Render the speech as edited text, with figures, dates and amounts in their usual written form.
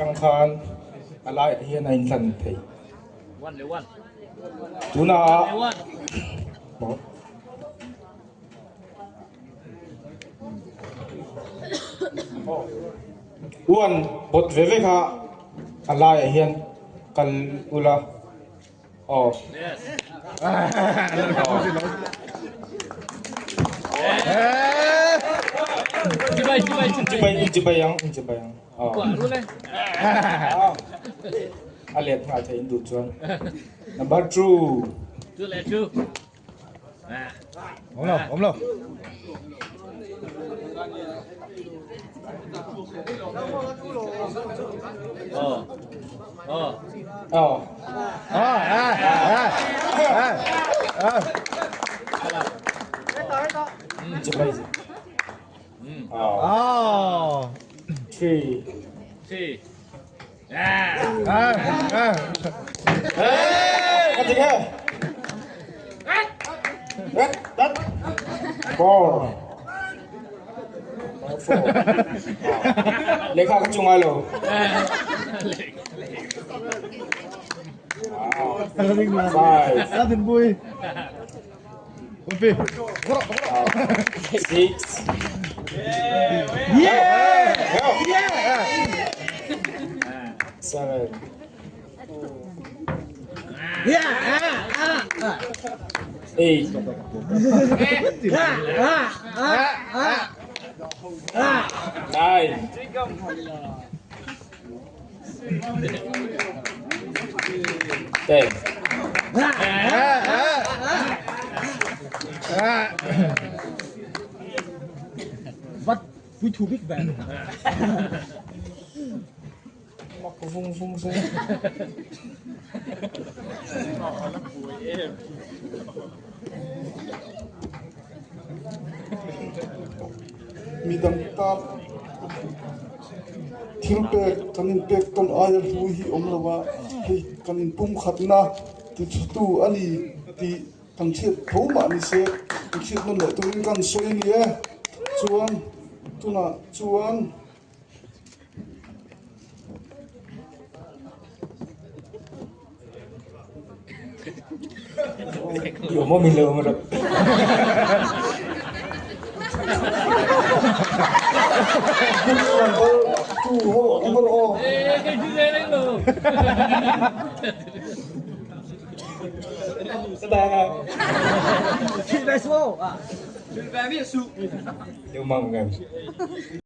Tang khan a laiah hian a inhlan thei. Tunah Uan bawt ve ve kha a laiah hian kal ula aw. Chibai chibai ang chibai ang. A let nghal thei in duh chuan. Number 2. Awm lo, awm lo. Aw. Ah, ah, ah, ah, ah. Chibai. Aw. Ah. 3. Ah, ah. Hey, ka tinghe. Red, red. 4. 4. Lehkha ka chung ai lo. 5. 6. Yeah! Yeah! 7. Yeah! Ah, ah, ah. 8. Ah, ah, ah, ah. Ah. 9. 10. Ah, ah, ah. What we too big band. Mak vung vung vung. Midang tan thil pek kan inpek tawn aia hlu hi awm lo a, hei kan inpumkhatna tithutu a ni tih kan hriat tho mah ni se, kan hriat nawn leh turin kan sawi a ni e. Chuan tunah chuan.